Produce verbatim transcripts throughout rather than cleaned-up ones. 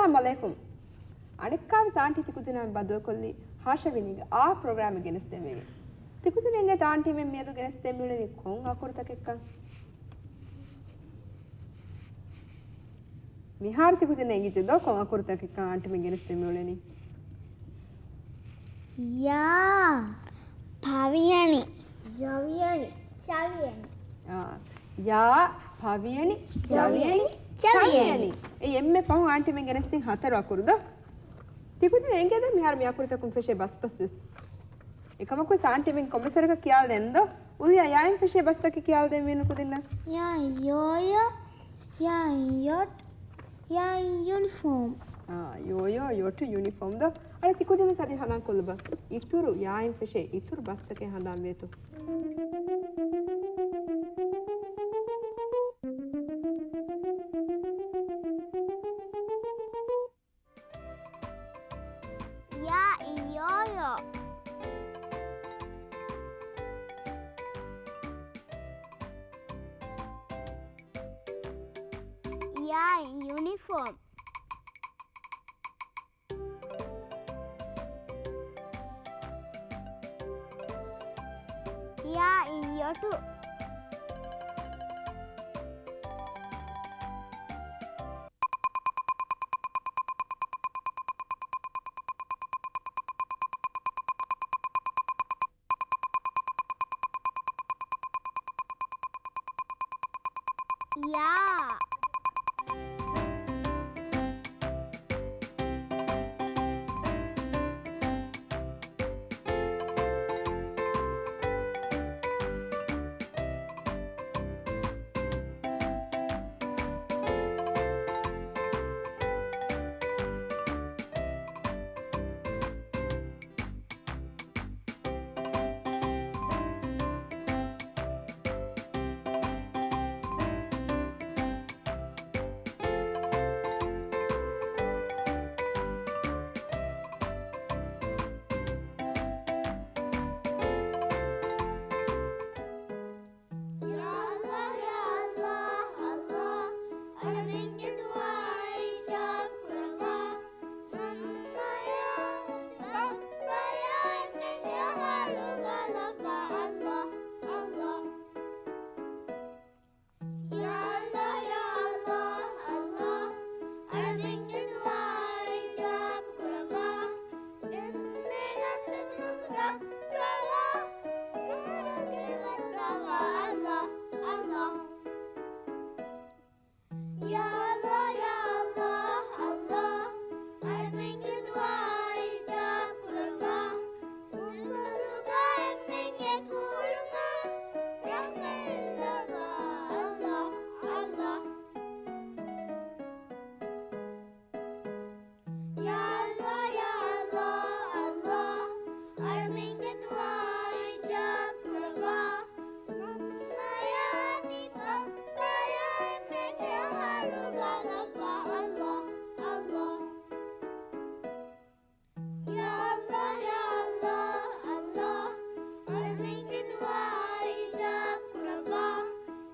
އައްސަލާމު ޢަލައިކުމް. އަނެއްކާވެސް އާންޓީ ތިކުދިނާ ބައްދަލުކޮށްލީ ހާޝަވިނީގެ އާ ޕްރޮގްރާމެއް ގެނެސްދެންވީމޭ. ތިކުދިން އެނގޭތަ އާންޓީމެން މިއަދު ގެނެސްދޭން މިއުޅެނީ ކޮން އަކުރުތަކެއްކަން؟ މިހާރު ތިކުދިން އެނގިއްޖެ ދޯ ކޮން އަކުރުތަކެއްކަން އާންޓީމެން ގެނެސްދޭން މިއުޅެނީ؟ ޔާ، ޕަވިޔަނި. ޔަވިޔަނި. ޗަވިޔަނި. އާ، ޔާ، ޕަވިޔަނި، ޗަވިޔަނި، ޗަވިޔަނި. ޗަވިޔަނި. އެ އެންމެ ފަހުން އާންޓީމެން ގެނެސްދިން ހަތަރު އަކުރު ދޯ. ތިކުދިން އެނގޭދަ މިހާރު މި އަކުރުތަކުން ފެށޭ ބަސްބަސް ވެސް. އެކަމަކު އާންޓީމެން ކޮންމެސްވަރަކަށް ކިޔާލަދޭން ދޯ. އުލިޔާ، ޔާއިން ފެށޭ ބަސްތަކެއް ކިޔާލަދޭން މީނު ކުދިންނަށް. ޔާއިން ޔޯޔޯ، ޔާއިން ޔޮޓް، ޔާއިން ޔުނިފޯމް. އާ، ޔޯޔޯ، ޔޮޓް، ޔުނިފޯމް ދޯ. އަޅެ ތިކުދިން ވެސް އަދި ހަނދާން ކޮށްލަބަ. އިތުރު ޔާއިން ފެށޭ އިތުރު ބަސްތަކެއް ހަނދާން ވޭތޯ. ޔާއިން ޔޯޔޯ. ޔާއިން ޔުނިފޯމް. ޔާއިން ޔޮޓު. ޔާ. ޔާ ﷲ، ޔާ ﷲ، ﷲ، އަޅަމެންގެ ދުޢާ އިޖާބަ ކުރައްވާ. މަންމަޔާ، ބައްޕަޔާ، އެންމެންގެ އަހާލު ގާލައްވާ. ﷲ، ﷲ. ޔާ ﷲ، ޔާ ﷲ، ﷲ، އަޅަމެންގެ ދުޢާ އިޖާބަ ކުރައްވާ. އެންމެން ރައްކަތުން ދައްކަވާ. ސުވަރުގެ ވައްދަވާ. ﷲ، ﷲ. ޔާ ﷲ، ޔާ ﷲ، ﷲ، އަޅަމެންގެ ދުޢާ އިޖާބަ ކުރައްވާ. މުސައްލުގަ އެންމެން އެކު އުޅުމަށް ރަޙްމަތް ލައްވާ. ﷲ، ﷲ. ޔާ ﷲ، ޔާ ﷲ، ﷲ، އަޅަމެންގެ ދުޢާ އިޖާބަ ކުރައްވާ. މަންމަޔާ މި ބައްޕަޔާ އެންމެންގެ އަހާލު ގާލައްވާ. ﷲ، ﷲ. ޔާ ﷲ، ޔާ ﷲ، ﷲ، އަޅަމެންގެ ދުޢާ އިޖާބަ ކުރައްވާ.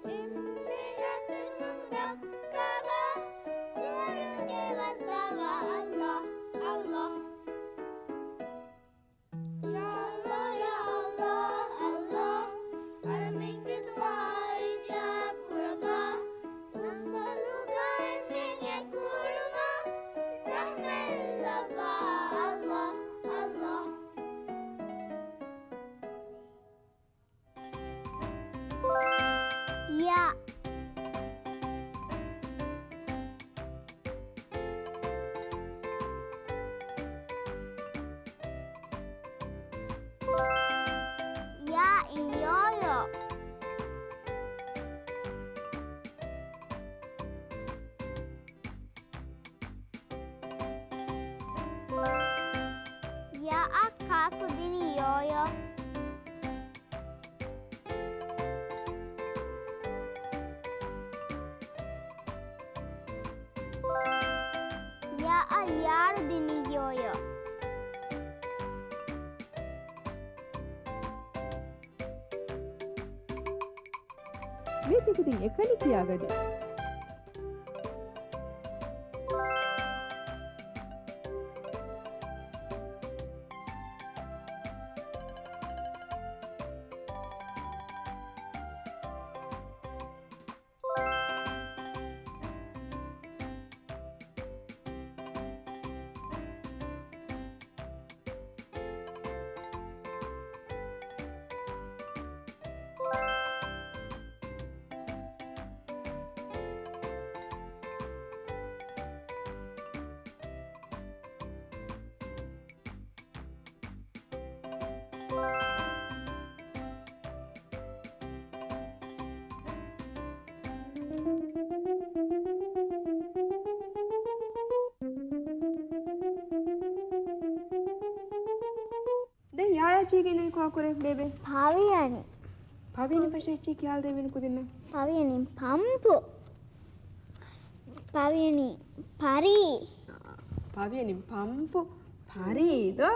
އެންމެން ރައްކަތުން ދައްކަވާ. ސުވަރުގެ ވައްދަވާ. ﷲ، ﷲ. ޔާ ﷲ، ޔާ ﷲ، ﷲ، އަޅަމެންގެ ދުޢާ އިޖާބަ ކުރައްވާ. މުސައްލުގަ އެންމެން އެކު އުޅުމަށް ރަޙްމަތް ލައްވާ. ﷲ، ﷲ. ޔާ. ޔާއިން ޔޯޔޯ. ޔާއަށް ކާކު ދިނީ ޔޯޔޯ؟ ޔާއަށް ޔާރު ދިނީ ޔޯޔޯ؟ މީ ތިކުދިން އެކަނި ކިޔާގަޑި. އެއްޗެހި ކިޔަނީ ކޮބާކުރެ ބޭބެ؟ ޕަވިޔަނި. ޕަވިޔަނި ފަށަ އެއްޗެހި ކިޔާލަދޭ މިން ކުދިންނަށް. ޕަވިޔަނި ޕަމްޕު. ޕަވިޔަނި ޕަރީ. ޕަވިޔަނި ޕަމްޕު ޕަރީ ދޯ؟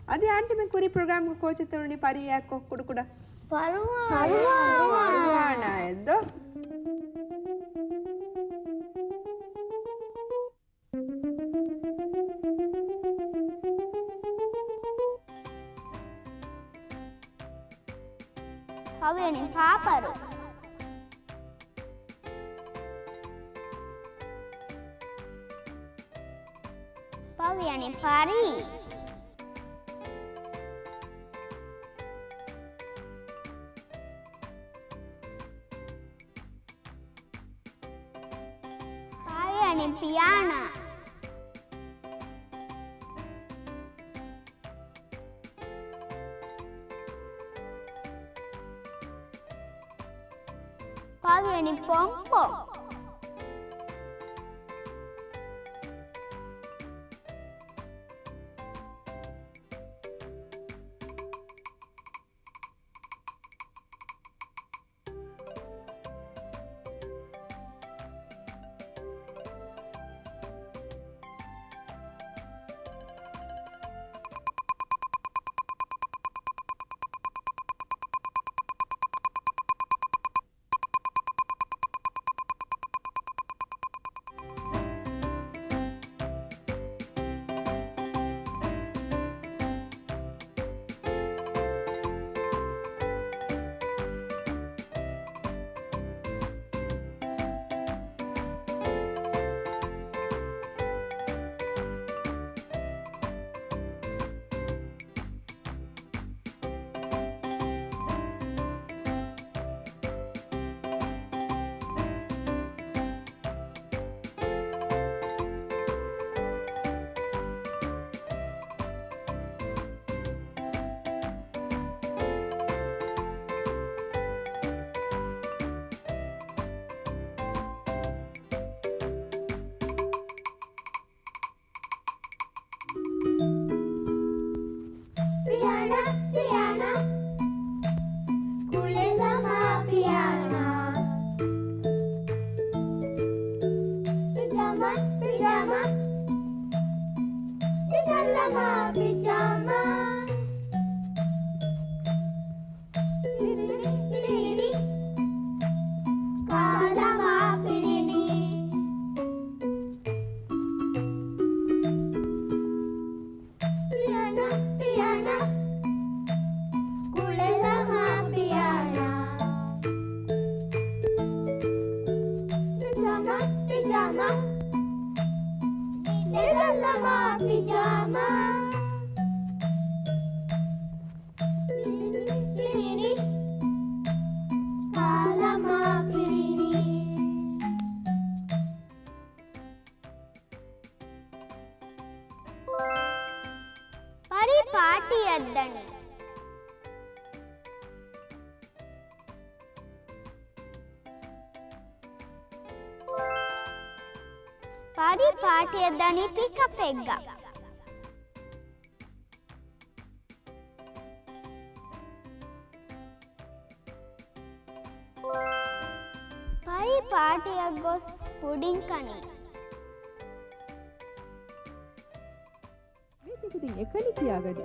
އަދި އާންޓީ މި ކުރީ ޕްރޮގްރާމްގެ ކޯޗެއް ތެޅުނީ ޕަރީއާއެއްކޮށް ކުޑަކުޑަ. ފަރުވާނާ. ފަރުވާނާއެއް ދޯ؟ ޕަވިޔަނި ޕާޕަރު. ޕަވިޔަނި ޕަރީ. ޕަވިޔަނި ޕިޔާނާ. ޕަވިޔަނި ޕޮންޕޮން. ޕިޔާނާ، ޕިޔާނާ، ކުޅެލަމާ ޕިޔާނާ. ޕިޖާމާ، ޕިޖާމާ، ނިދަންލަމާ ޕިޖާމާ. ޕިރިނި، ޕިރިނި، ކާލަމާ ޕިރިނި. ޕިޔާނާ، ޕިޔާނާ، ކުޅެލަމާ ޕިޔާނާ. ޕިޖާމާ، ޕިޖާމާ، ނިދަންލަމާ ޕިޖާމާ. ޕިރިނި، ޕިރިނި، ކާލަމާ ޕިރިނި. ޕަރީ ޕާޓީއަށް ދަނީ. ޕަރީ ޕާޓީއަށް ދަނީ ޕިކަޕެއްގަ. ޕަރީ ޕާޓީއަށް ގޮސް ޕުޑިން ކަނީ. މީތި ކުދިން އެކަނި ކިޔާގަޑި.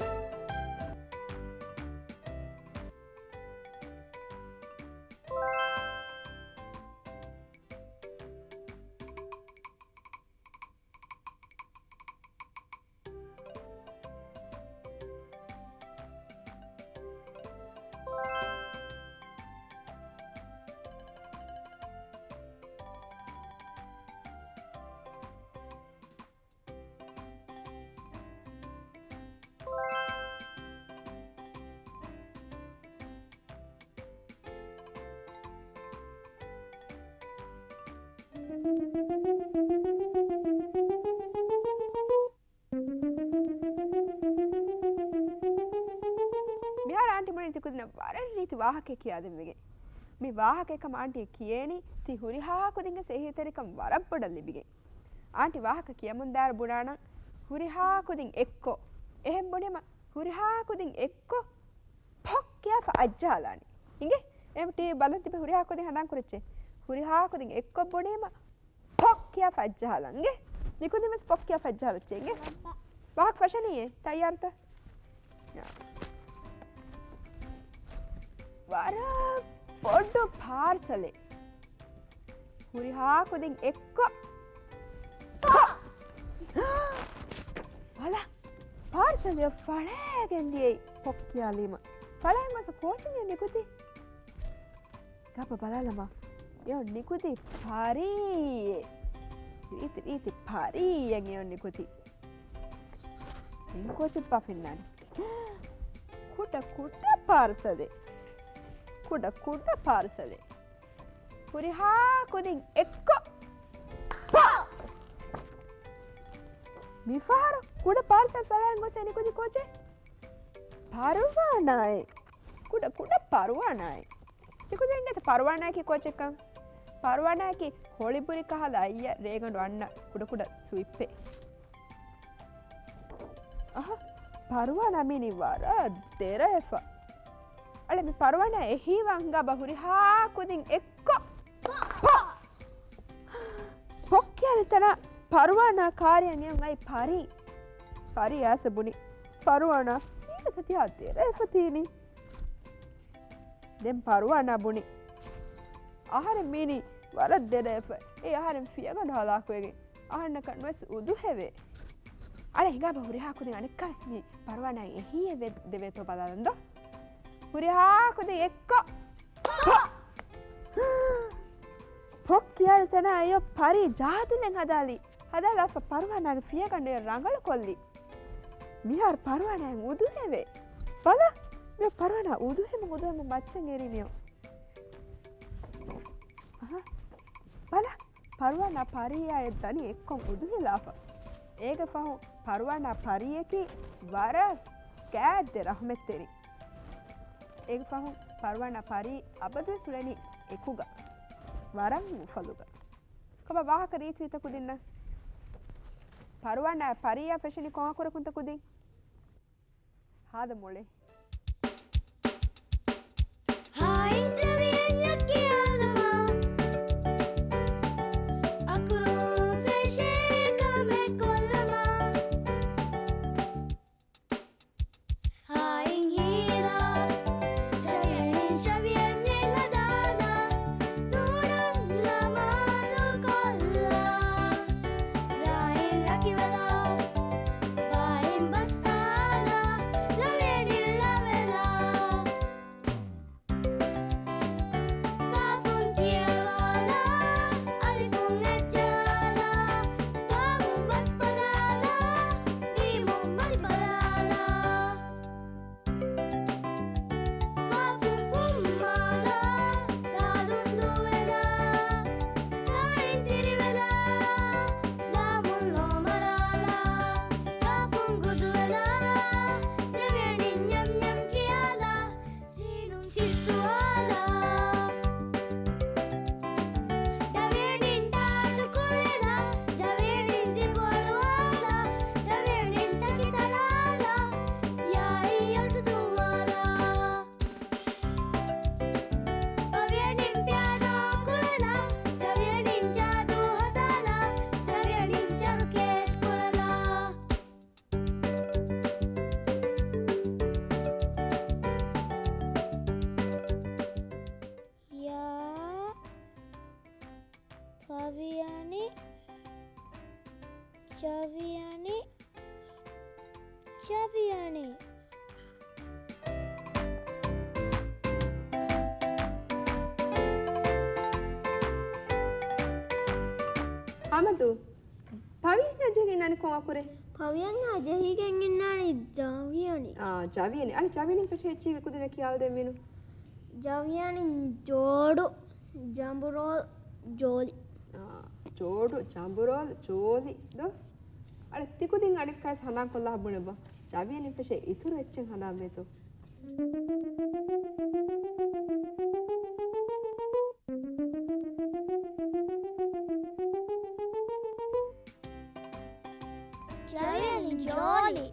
މިހާރު އާންޓީ ބުނީ ތި ކުދިންނަށް ވަރަށް ރީތި ވާހަކައެއް ކިޔާދެއްވިގެން. މި ވާހަކައެއް ކަމަށް އާންޓީ ކިޔޭނީ ތި ހުރިހާ ކުދިންގެ ސޭހިތެރިކަން ވަރަށް ބޮޑަށް ލިބިގެން. އާންޓީ ވާހަކަ ކިޔަމުންދާއިރު ބުނާނަން ހުރިހާ ކުދިން އެއްކޮށް. އެހެން ބުނީމަ ހުރިހާ ކުދިން އެއްކޮށް ޕޮކް ކިޔާފަ އަތްޖަހާލާނީ. އިނގޭ؟ އެހެން ޓީވީ ބަލަން ތިބެ ހުރިހާ ކުދިން ހަނދާން ކުރައްޗޭ. ހުރިހާ ކުދިން އެއްކޮށް ބުނީމަ ޕޮކް ކިޔާފަ އަތްޖަހާލާނީ. އިނގޭ؟ ނިކުތީ ވެސް ޕޮކް ކިޔާފަ އަތްޖަހާލައްޗޭ. އިނގޭ؟ ވާހަކަ ފަށަނީއޭ. ތައްޔާރުތަ؟ ވަރަށް ބޮޑު ޕާރްސަލެއް. ހުރިހާ ކުދިން އެއްކޮށް. ބަލަ، ޕާރްސަލެއް ފަޅައިގެން ދިޔައީ ޕޮކް ކިޔާލީމަ. ފަޅައިގެން ގޮސް ކޯޗުން އެ ނިކުތީ؟ ގަބަ ބަލާލަމާ. އެ ނިކުތީ ޕަރީއެއް. ރީތި ރީތި ޕަރީއެއް އެ ނިކުތީ. އިން ކޯޗެއް ބާ ފެންނާނީ. ކުޑަ ކުޑަ ޕާރްސަލެއް. ކުޑަ ކުޑަ ޕާރްސަލެއް. ހުރިހާ ކުދިން އެއްކޮށް. މިފަހަރު ކުޑަ ޕާރްސަލް ފަޅައިގެން ގޮސް އެ ނިކުތީ ކޯޗެއް؟ ޕަރުވާނާއެއް. ކުޑަ ކުޑަ ޕަރުވާނާއެއް. ތިކުދިން އިނގޭތަ ޕަރުވާނާއަކީ ކޯޗެއްކަން؟ ޕަރުވާނާއަކީ ހޮޅިބުރި ކަހަލަ އައްޔަށް ރޭގަނޑު އަންނަ ކުޑަ ކުޑަ ސުއިޕެއް. އަހަ، ޕަރުވާނާ މީނީ ވަރަށް ދެރަވެފަ. އަޅެ މި ޕަރުވާނާ އެހީވާން ހިނގާބަ ހުރިހާ ކުދިން އެއްކޮށް. ޕޮކް ކިޔާލި ތަނާ ޕަރުވާނާ ކާރިޔަށް އެއުން އައި ޕަރީ. ޕަރީ އާސަ ބުނި. ޕަރުވާނާ މީގަ ތަތިހާ ދެރަވެފަ ތީނީ. ދެން ޕަރުވާނާ ބުނި. އަހަރެން މީނީ ވަރަށް ދެރަވެފަ. އެ އަހަރެން ފިޔަގަނޑު ހަލާކުވެގެން. އަހަންނަކަށް ނުވެސް އުދުހެވޭ. އަޅެ ހިނގާބަ ހުރިހާ ކުދިން އަނެއްކާވެސް މި ޕަރުވާނާއަށް އެހީއެއް ދެވޭތޯ ބަލާލަން ދޯ. ހުރިހާ ކުދިން އެއްކޮށް. ޕޮކް ކިޔާލި ތަނާ އެޔޮ ޕަރީ ޖާދުލެން ހަދާލި. ހަދާލާފަ ޕަރުވާނާގެ ފިޔަގަނޑު ރަނގަޅު ކޮށްލި. މިހާރު ޕަރުވާނާއަށް އުދުހެވޭ. ބަލަ، މި ޕަރުވާނާ އުދުހެމުން އުދުހެމުން މައްޗަށް އެރީމިއޮ. އަހަ. ބަލަ، ޕަރުވާނާ ޕަރީއާ އެއްދަނީ އެއްކޮށް އުދުހިލާފަ. އޭގެ ފަހުން ޕަރުވާނާ ޕަރީއަކީ ވަރަށް ގާތްދެ ރަހުމަތްތެރި. އޭގެ ފަހުން ޕަރުވާނާ ޕަރީ އަބަދުވެސް އުޅެނީ އެކުގަ. ވަރަށް އުފަލުގަ. ކޮބާ ވާހަކަ ރީތިވިތަ ކުދިންނަށް؟ ޕަރުވާނާ ޕަރީއާ ފެށެނީ ކޮން އަކުރަކުންތަ ކުދިން؟ ހާދަ މޮޅޭ. ހާއިން ޖަވިއެންޏަށް ކިޔާލަމާ، އަކުރުން ފެށޭ ކަމެއް ކޮށްލަމާ. ހާއިން ހީލާ، ޝަވިޔަނިން ޝަވިޔަން އެއް ހަދާލާ، ނޫނަން ނަމާދު ކޮށްލާ. ރާއިން ރަކިވަލާ، ބާއިން ބަސްތާލާ، ޅަވިޔަނިން ޅަވެލާ. ކާފުން ކިޔަވާލާ، އަލިފުން އެއްޗާލާ، ބާވުން ބަސް ބަލާލާ، މީމުން މަތި ބަލާލާ. ފާފުން ފުއްމާލާ، ދާލުން ދުވެލާ، ތާއިން ތިރިވެލާ، ލާމުން ލޯ މަރާލާ، ކާފުން ގުދުވެލާ، ނެވެނިން ނަމް ނަމް ކިޔާލާ. ސީނުން ސިއްސުވާލާ. ޑަވިޔަނިން ޑާޓު ކުޅެލާ. ޑަވިޔަނިން ޒިބު އަޅުވާލާ. ޑަވިޔަނިން ޓަކި ތަޅާލާ. ޔާއީ އޮޓު ދުއްވާލާ. ޑަވިޔަނިން ޕިއާނޯ ކުޅެލާ. ޑަވިޔަނިން ޖާދޫ ހަދާލާ. ޑަވިޔަނިން ޗަރުކޭސް ކުޅެލާ. ޔާ، ކަވިޔަނި، ޗަވިޔަނި، ޗަވިޔަނި. އަމަދު، ޕަވިޔަންޏާ ޖެހިގެން އިންނާނީ ކޮން އަކުރެއް؟ ޕަވިޔަންޏާ ޖެހިގެން އިންނާނީ ޖަވިޔަނި. އާ، ޖަވިޔަނި. އަނެއް ޖަވިޔަނި ފެށޭ އެއްޗެހިގެ ކުދިންނަށް ކިޔާލަދޭ މީނު. ޖަވިޔަނި ޖޯޑު، ޖަނބުރޯލް، ޖޯލި. އާ، ޖޯޑު، ޖަނބުރޯލް، ޖޯލި ދޯ؟ އަނެއް ތިކުދިން އަނެއްކާވެސް ހަނދާންކޮށްލާ ބުނެބަ. ޖަވިޔަނި ފެށޭ އިތުރު އެއްޗެއް ހަނދާންވޭތޯ؟ ޖަވިޔަނި ޖޯލި.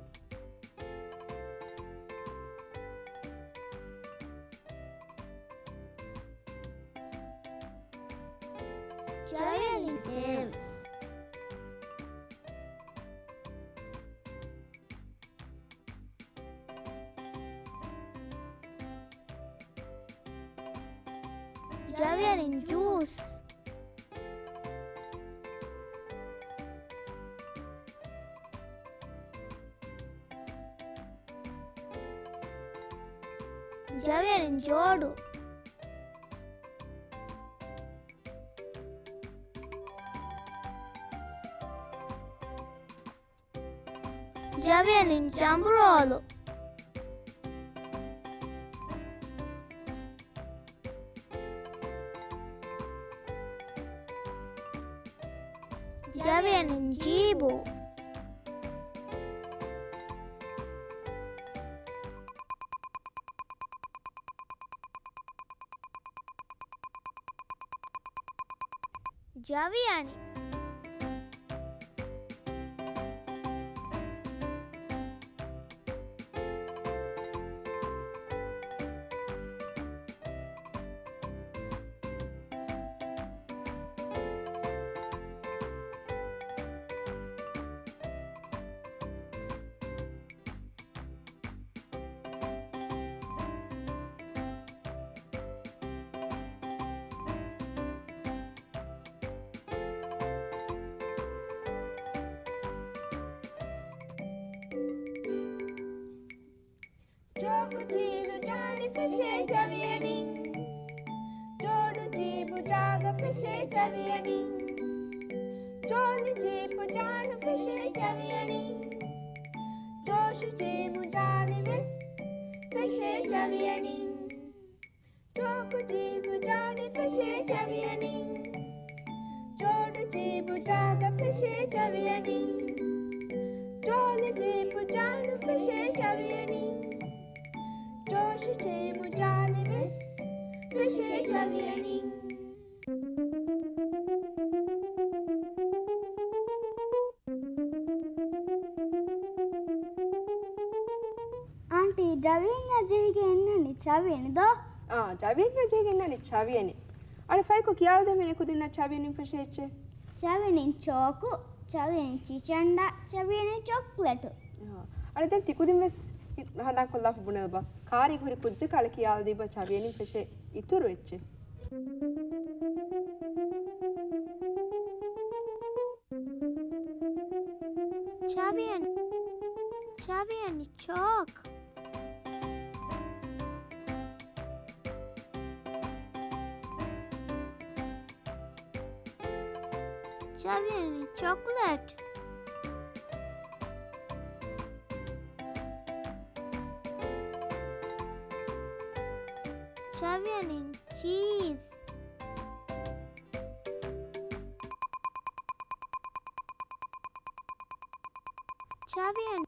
ޖަވިޔަނިން ޖޭމް. ޖަވިޔަނިން ޖޫސް. ޖަވިޔަނިން ޖޯޑު. ޖަވިޔަނިން ޖަނބުރޯލު. ޖަވިޔަނިން ޖީބު. ޖަވިޔަނި. ޗޯކު ޖީލު ޖާނި ފެށޭ ޖަވިޔަނިން. ޖޯޑު ޖީބު ޖާގަ ފެށޭ ޖަވިޔަނިން. ޖޯލި ޖީބު ޖާނު ފެށޭ ޖަވިޔަނިން. ޖޯޝު ޖީބު ޖާލި ވެސް ފެށޭ ޖަވިޔަނިން. ޗޯކު ޖީބު ޖާނި ފެށޭ ޖަވިޔަނިން. ޖޯޑު ޖީބު ޖާގަ ފެށޭ ޖަވިޔަނިން. ޖޯލި ޖީބު ޖާނު ފެށޭ ޖަވިޔަނިން. ޖޯޝު ޖީބު ޖާލި ވެސް ފެށޭ ޖަވިޔަނިން. އާންޓީ، ޖަވިޔަންޏާ ޖެހިގެން އިންނަނީ ޗަވިޔަނި ދޯ؟ އާ، ޖަވިޔަންޏާ ޖެހިގެން އިންނަނީ ޗަވިޔަނި. އަނެއް ފަހަކު ކިޔާލަދޭ މި ކުދިންނަށް ޗަވިޔަނިން ފެށޭ އެއްޗެއް. ޗަވިޔަނިން ޗޯކު، ޗަވިޔަނިން ޗިޗަންޑާ، ޗަވިޔަނިން ޗޮކްލެޓު. އާ، އަނެއް ދެން ތި ކުދިން ވެސް ހަނދާން ކޮށްލާފަ ބުނެލަބަ. ކާރީގަ ހުރި ކުއްޖަކަށް އަޅަ ކިޔާލަދީބަ ޗަވިޔަނިން ފެށޭ އިތުރު އެއްޗެއް. ޗަވިޔަނި، ޗަވިޔަނި ޗޯކް. ޗަވިޔަނި ޗޮކްލެޓް. ޗަވިޔަނި ޗީޒް. ޗަވިޔަނި.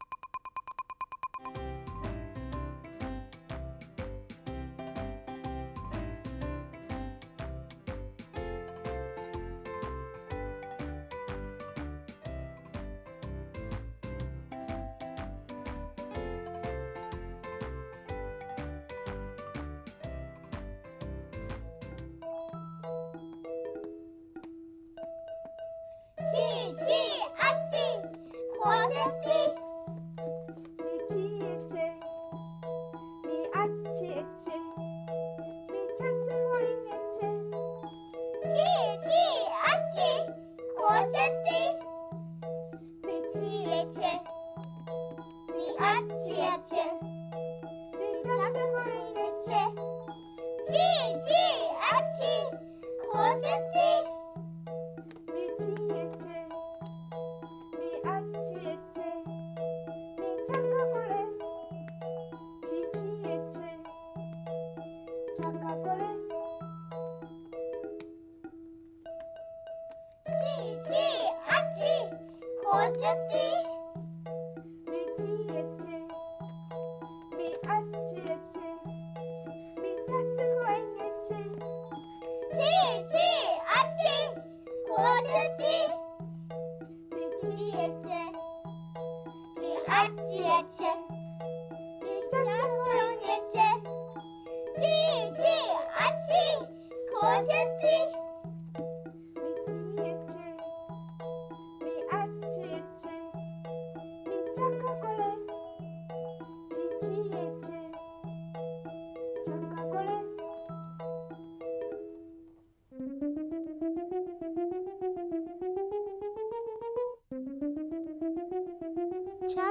ޗީ، ޗީ، އައްޗި، ކޯޗެއްތި؟ މި ޗީ އެއްޗެއް، މި އައްޗި އެއްޗެއް، މި ޗައްސަފައިން އެއްޗެއް. ޗީ، ޗީ، އައްޗި، ކޯޗެއްތި؟ މި ޗީ އެއްޗެއް، މި އައްޗި އެއްޗެއް، މި ޗައްސަފައިން އެއްޗެއް. ޗީ، ޗީ، އައްޗި، ކޯޗެއްތި؟ މި ޗީ އެއްޗެއް، މި އައްޗި އެއްޗެއް، މި ޗަކަކޮޅެއް. ޗީ، ޗީ އެއްޗެއް، ޗަކަކޮޅެއް. ޗީ، ޗީ، އައްޗި، ކޯޗެއްތި؟ މި ޗީ އެއްޗެއް، މި އައްޗި އެއްޗެއް، މި ޗައްސަފައިން އެއްޗެއް. ޗީ، ޗީ، އައްޗި، ކޯޗެއްތި؟ މި ޗީ އެއްޗެއް، މި އައްޗި އެއްޗެއް، މި ޗައްސަފައިން އެއްޗެއް. ޗީ، ޗީ، އައްޗި، ކޯޗެއްތި؟ މި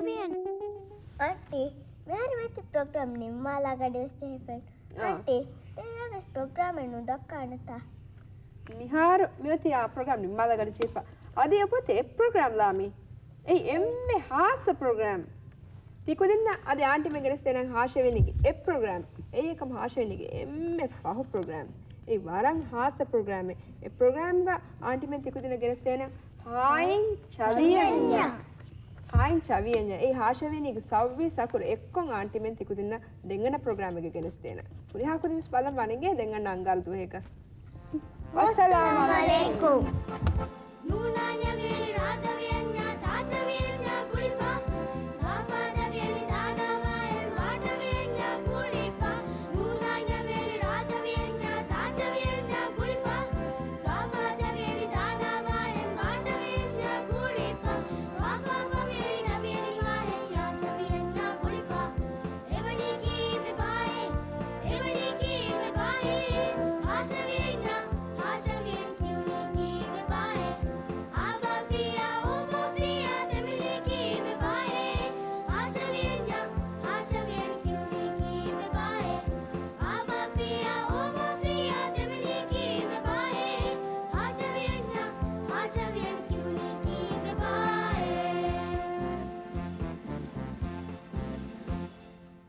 ޗެމްޕިއަން. އަންޓީ، މިހާރު މިއޮތީ ޕްރޮގްރާމް ނިންމާލާ ގަޑިވެސް ޖެހިފައި. އާ. އަންޓީ، ދެން އަވެސް ޕްރޮގްރާމެއް ނުދައްކާނެތާ؟ މިހާރު މިއޮތީ އާ ޕްރޮގްރާމް ނިންމާލާ ގަޑި ޖެހިފަ. އަދި އެބައޮތޭ އެއް ޕްރޮގްރާމް ލާމީ. އެއީ އެންމެ ހާއްސަ ޕްރޮގްރާމް. ތިކުދިންނަށް އަދި އާންޓިމެން ގެނެސްދޭނަން ހާޝަވީނީގެ އެއް ޕްރޮގްރާމް. އެއީ އެކަމް ހާޝަވީނީގެ އެންމެ ފަހު ޕްރޮގްރާމް. އެއީ ވަރަށް ހާއްސަ ޕްރޮގްރާމެއް. އެ ޕްރޮގްރާމްގަ އާންޓިމެން ތިކުދިންނަށް ގެނެސްދޭނަން ހާއިން ޗަވިޔަންޏާ. ހާއިން ޗަވިޔަންޏާ. އެއީ ހާޝަވީނީގެ ސައުވީސް އަކުރު އެއްކޮށް އާންޓިމެން ތިކުދިންނަށް ދެންގަންނަ ޕްރޮގްރާމެއްގަ ގެނެސްދޭނަން. ހުރިހާ ކުދިން ވެސް ބަލަން ވަނެގޭ ދެންގަންނަ އަންގާރަ ދުވަހެއްގަ. ވައްސަލާމް އަލައިކުމް. ނޫނާ ނިމިރި ރާޒަވި